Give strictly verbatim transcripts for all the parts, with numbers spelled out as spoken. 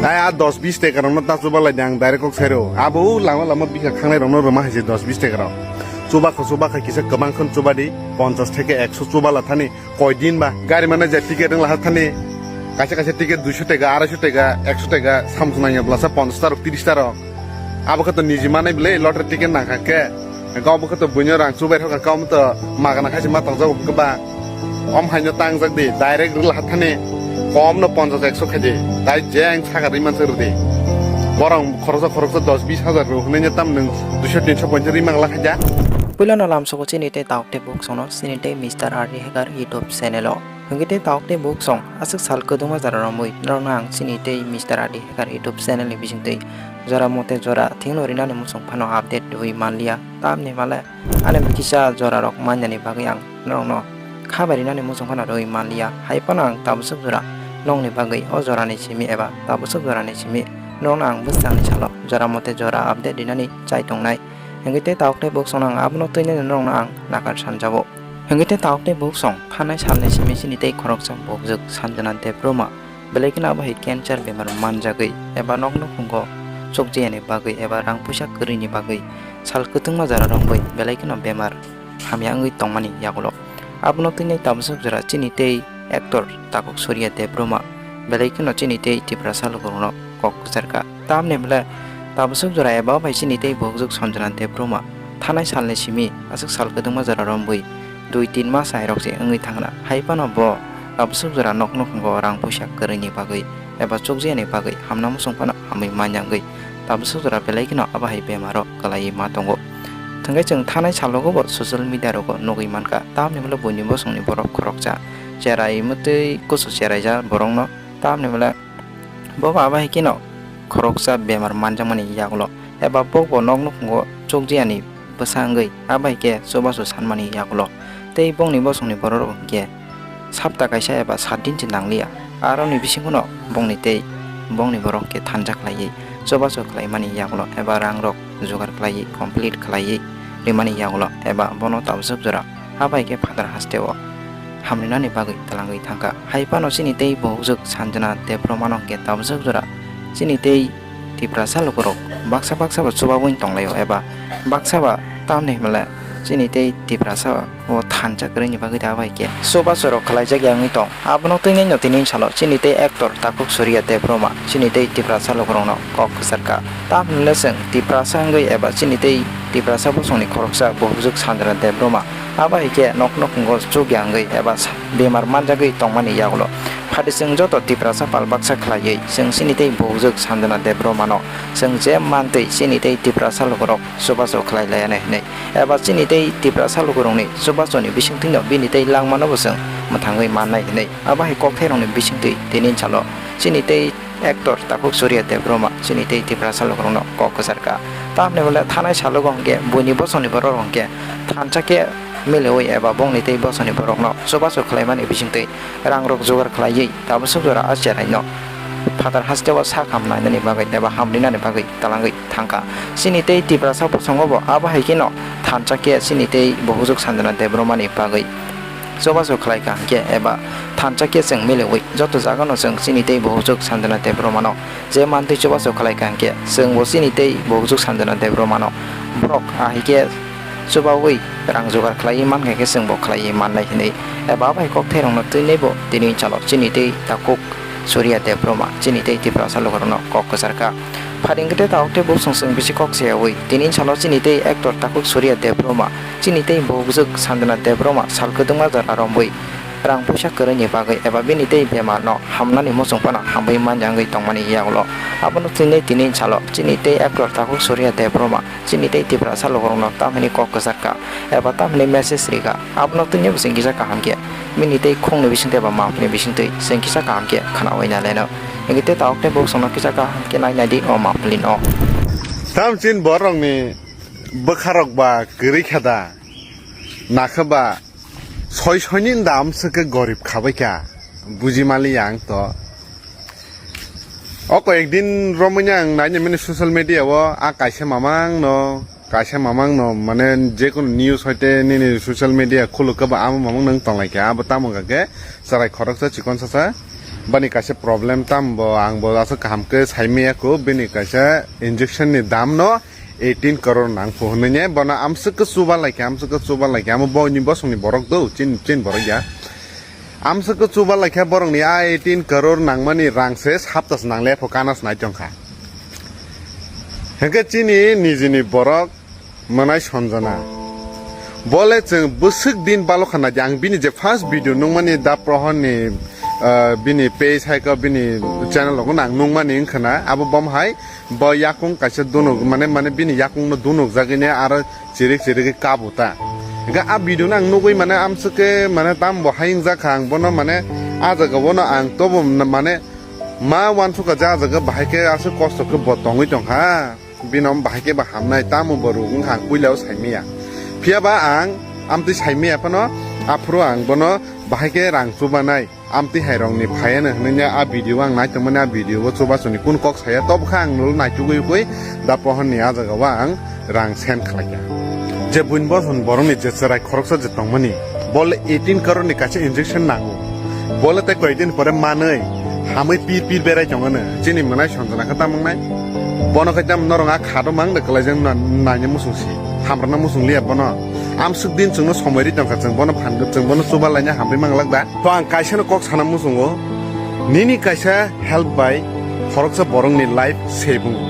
Tai a dos bis teka rokno ta chuba lai di, ang direct kok sai rw. Abo lama lama bikha khangnai rokno rwma hai se dos bis teka rok. Chuba kho chuba kha kisa kwbang khon chuba di, ponchas theke ekso chuba la thani. Koi din ba gari mane je ticket wng laha thani, kaisa kaisa ticket duiso teka, araisho teka, ekso teka, samsung nangya blasa ponchas ta rok, tiris ta rok. Abo khe to niji manai bwle lottery ticket nangkha khe. Kok bo khe to buino rang chubai rokha, kok to magana khaisi ma tongjago khe ba. Om haino tangjak di, direct rwla hathani kom no ponchas ekso khaidi. Tai je ang saka ri mansa rwdi. Borok khoroksa khoroksa dos bis hajar rw hwnwi tam nwng duiso tinso poinsa ri mangla khaja. Puila no lamsoko chini tei tauk tei buk sono chini tei Mister R D Hacker YouTube channel o. Hwnkhe tei tauk tei buk song aswk sal kwdwma jora romwi norokno ang chini tei Mister R D Hacker YouTube channel ni bisingtwi jora mote jora thwngno rinani muchung phano update rwui manliya. Tamni male ani kisa jorarok manjani bagwi ang norokno kha bai rinani muchung phano rwui manliya. Hai phano ang tabuswk jora nokni bagwi o jorani simi eba tabuswk jorani simi norokno ang bwsakni salo jora mote jora update rinani chai tongnai. Hwnkhe tei tauk tei buk song ang abono twi nai norokno ang nakar sanjago. Hwnkhe tei tauk tei buk song thanai salni simi chini tei khoroksa bukjwk Sanjana Debbarma belai kheno abo hai cancer bemar manjagwi eba nok nukhungo chukjiyani bagwi eba rang puisa kwrwini bagwi sal kwtwngma jora romwi belai kheno bemar hamya wngwi tongmani yagulo. Abono twi nai tabuswk jora chini tei actor Takhuk Surya Debbarma belai kheno chini tei Tiprasa lukurokno kok kwcharkha. Tamni hwnle tabuswk jora eba bai chini tei bukjwk Sanjana Debbarma thanai salni simi aswk sal kwdwkma jora romwi dui tin mas airok se wngwi thangna. Hai phano bo tabuswk jora nok nukhungo rang puisa kwrwini bagwi eba chukjiyani bagwi hamna muchung phano hamwi manyangwi tabuswk jora belai kheno abo hai bemaro kwlaiwi ma tongo. Thwngwi chwng thanai salogo bo social media rogo nugwi mankha, tamni hwnle buini bosongni borok khoroksa cherai mwtwi kusu cheraijak borokno, tamni hwnle bo ba abo hai kheno khoroksa bemar manjakmani yagulo eba bo bo nok nukhungo chukjiyani bwsa wngwi abo hai khe chubachu sanmani yagulo tei bongni bosongni borok rok hinkhe sapta kaisa eba saat din se nangliya. Aroni bisingono bongni tei bongni borok khe thansa khlaiwi chubachu khlaimani yagulo eba rangrok jugar khlaiwi complete khlaiwi rimani yagulo eba bono tabuswk jora ha bai khe phatar hasteo hamrinani bagwi twlangwi thangkha. Hai phano chini tei bukjwk Sanjana Debbarmano hinkhe tabuswk jora chini tei Tiprasa lukurok baksa baksa bo chubabui tonglaio eba baksa ba tamni hwnle chini tei Tiprasa o thansa kwrwini bagwi da bai khe chubachu rok khlaijak ya wngwi tong. Abono twi nai no tini salo chini tei actor Takhuk Surya Debbarma chini tei Tiprasa lukurokno kok kwcharkha. Tamni hwnle chwng Tiprasa wngwi eba chini tei Tiprasa bosongni khoroksa bukjwk Sanjana Debbarma abo hai khe nok nukhungo chukya wngwi eba sa-, bemar manjagwi tongmani yagulo. Phati chwng joto Tiprasa pal baksa khlaiwi chwng chini tei bukjwk Sanjana Debbarmano chwng je mantwi chini tei Tiprasa lukurok chubachu khlai laiya nai hwnwi eba chini tei Tiprasa lukurokni chubachuni bisingtwino bini tei langmano bo chwng mwthangwi mannai hwnwi abo hai kokthairokni bisingtwi tini salo chini tei actor Takhuk Surya Debbarma chini tei Tiprasa lukurokno kok kwcharkha. Tamni hwnle thanai salogo hinkhe buini bosongni borok hinkhe thansa khe miliwi eba bongni tei bosongni borokno chubachu khlaimani bisingtwi rangrok jugar khlaiwi tabuswk jora a cheraino phatar hasteo sa ham nainani bagwi eba hamrinani bagwi twlangwi thangkha. Chini tei Tiprasa bosongo bo abo hai kheno thansa khe chini tei bukjwk Sanjana Debbarmani bagwi chubachu khlaikha hinkhe eba thansa khe chwng miliwi joto jagano chwng chini tei bukjwk Sanjana Debbarmano je mantwi chubachu khlaikha hinkhe chwngbo chini tei bukjwk Sanjana Debbarmano borok ahai khe chubawi rang jugar khlaiwi mankha khe chwngbo khlaiwi mannai hwnwi eba bai kokthairokno twinaibo tini chalo chini tei Takhuk Surya Debbarma chini tei Tiprasa lukurokno kok kwcharkha. Pharing khe tei tabuk tei bosong chwng bisi kok sayawi tini salo chini tei actor Takhuk Surya Debbarma chini tei bukjwk Sanjana Debbarma sal kwdwkma jora romwi rang puisa kwrwini bagwi eba bini tei bemarno hamnani muchung phano hamwi manya wngwi tongmani yagulo. Abono tini tini salo chini tei actor Takhuk Surya Debbarma chini tei Tiprasa lukurokno tamhini kok kwcharkha eba tamhini message rikha, abono tini bo chwng kisa kaham khe bini tei khungni bisingtwi eba mamni bisingtwi chwng kisa kaham khe khwnawi nai laino. Hinkhe tei tabuk tei bosongno kisa kaham khe nai nai di o mamlino. Tamchin borokni bwkharok ba kwrwi kha da, nakha ba soi soini dam swkhe gorib khabaikha, buji maliya ang to. O koyek din romwi ang nainimani social media o a kaisa mamang no, kaisa mamang no mane jekunu news hoite nini social media khuluk khe ba amo mamang no wng tonglaikha, abo tamo hwnkha khe chwrai khoroksa chikon sasa Bani kaisa problem tam bo, ang bo aswk kaham khe sai maya kho, bini kaisa injection ni dam no eighteen crore nang phu hwnwi ne, bono amswk khe chuba lai kha, amswk khe chuba lai kha, amo bo ni bosong ni borok do, chin, chin borok ya. Amswk khe chuba lai kha, borok ni a eighteen crore nangmani rang se sapta se nang le pho kana se nai tong kha. Hwnkhe chini nijini borok Mwnai Sanjana. Bole chwng bwswk din balo khana di, ang bini je first video nungmani da Prohor ni, ah, bini page hai khe bini channel rogo ang nungmani wngkhana, abo bom hai bo yakung kaisa dunuk, mane, mane bini yakung no dunuk jagwi ne aro chirik chirik khe kabu ta. Hwnkhe a video no ang nugwi mane amswk khe mane tam bo hai wngjak kha, ang bono mane a jaga o no ang tobo mane ma uansukha je a jaga bahai khe aswk kosto khe bo tongwi tong kha. Bino bahai khe ba hamnai, tamo bo ruk wngkha, ang puila o sai maya. Phiya ba ang amtwi sai maya phano, aphuru ang bono bahai khe rang chubanai, amtwi hai rok ni phai ano hwnwi a video ang nai tongmani, a video o chubachu ni kun kok saya, tobo kha ang nolo naichugwi ugwi da Prohor ni a jaga o ang rang send khlai kha. Je buini boson borok ni je chwrai khoroksa je tongmani, bole eighteen crore ni kaisa injection nango. Bole tei koi din pore manwi hamwi pir pir berai tongano. Chini Mwnai Sanjana khe tamo wngnai? Bono khe tamo norok a khato mang de kwlaijak na-, naina muchung si. Hamrwna muchung liya bono. Amswk din chwngno somoi ri tongkha, chwng bono phan, chwng bono chuba laina hamri manglak da. To ang kaisa no kok sana muchungo. Nini kaisa help bai khoroksa borok ni life save wngo.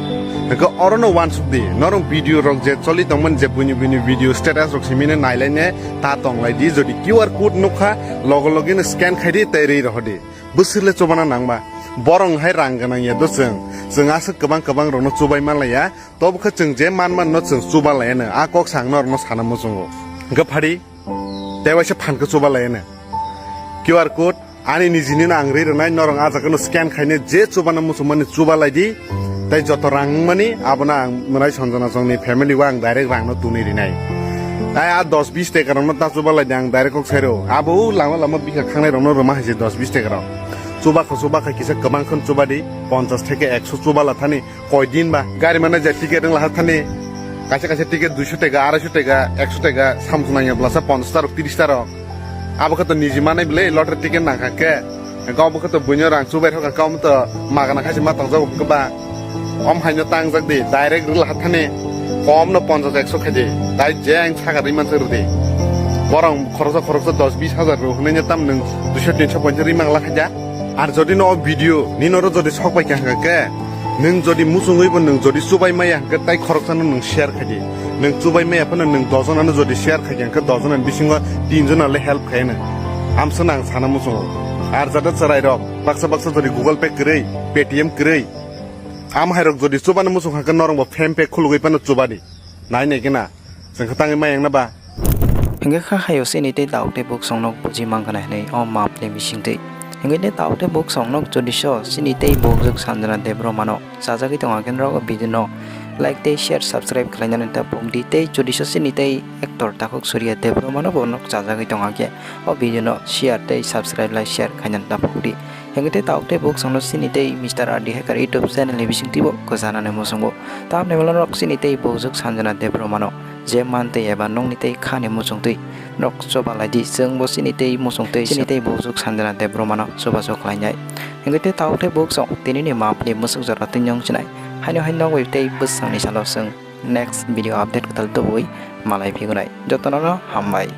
Hwnkhe oro no uansuk di, norok video rok je choli tongmani je buini buini video status rok simi no nailai ne ta tonglai di, jodi Q R code nukha logo logi no scan khai di tei ri rohor di. Bwswk le chubana nangma. Borok hai rang gwnang ya do chwng. Chwng aswk kwbang kwbang rokno chubai manlaiya. Tobo khe chwng je man manno chwng chuba laiya no. A kok sa ang norokno sana muchungo. Hwnkhe phadi. Tei waisa phan khe chuba laiya no. Q R code ani nijini no ang ri rwnai, norok a jaga no scan khaine je chubana muchungmani chuba lai di. Tei joto rang wngmani abono ang Mwnai Sanjana chongni family o ang direct rang no tuni rinai. Tei a dos bis taka rokno ta chuba lai di, ang direct kok sai rw. Abo lama lama bikha khangnai rokno rwma hai se dos bis taka rok. Chuba kho chuba kha kisa kwbang khon chuba di, ponchas theke ekso chuba la thani koi din ba. Gari mana je ticket wng la ha thani kaisa kaisa ticket duiso taka, araiso taka, ekso taka samsung nang ya bwlasa ponchas ta rok, tiris ta rok. Abo khe to niji manai bwle lottery ticket nang kha khe. Hwnkhe abo khe to buino rang chubai rok kha, omo to magana khaisi ma tongjago hwnkhe ba. Om haino tangjak di, direct rwla ha thani kom no ponchas ekso khai di. Tai je ang saka ri mansa rw di. Borok khoroksa khoroksa dos bis hajar rw hwnwi tam nwng duiso tinso poinsa ri mangla khaja. Ar jodi no o video nini oro jodi sok bai kha hwnkhe, nwng jodi muchungwi bo nwng jodi chubai maya hwnkhe tai khoroksa no nwng share khai di. Nwng chubai maya phano nwng dos jona no jodi share khai kha hwnkhe dos jona ni bisingo tin jona le help khai no. Amsa nang sana muchungo. Ar jada chwrai rok baksa baksa jodi Google Pay kwrwi, Paytm kwrwi, am hai rok jodi chubana muchung kha khe norok bo PhonePe khulugwi phano chuba di. Nai nai khe na. Chwng khe tangwi maya wngna ba? Hwnkhe kha hayo chini tei tauk tei buk song nok buji mang khna hinwi o map ni bising twi. Hwnkhe tei tauk tei buk song nok jodi so chini tei buk juk Sanjana Debbarma no chajagwi tongo khe norok o video no like tei share subscribe khlainani ta pok di tei jodi so chini tei actor Takhuk Surya Debbarma no bo nok chajagwi tongo khe o video no share tei subscribe like share khainani ta pok di. Hwnkhe tei tauk tei buk song no chini tei Mister R D Hacker YouTube channel ni bising twi bo kwchanani muchungo. Tamni molo norok chini tei buk juk Sanjana Debbarma no je man twi eba nokni tei khani muchung twi norok chuba lai di, chwng bo chini tei muchung tei chini tei buk juk Sanjana Debbarma no chubachu khlainai. Hwnkhe tei tauk tei buk song tini ni map ni bwswk jora twi nyong chinai. Haino hai nogwi tei bwswk ni salo chwng next video update kwtal tubui malai phigunai. Jotono no hambai.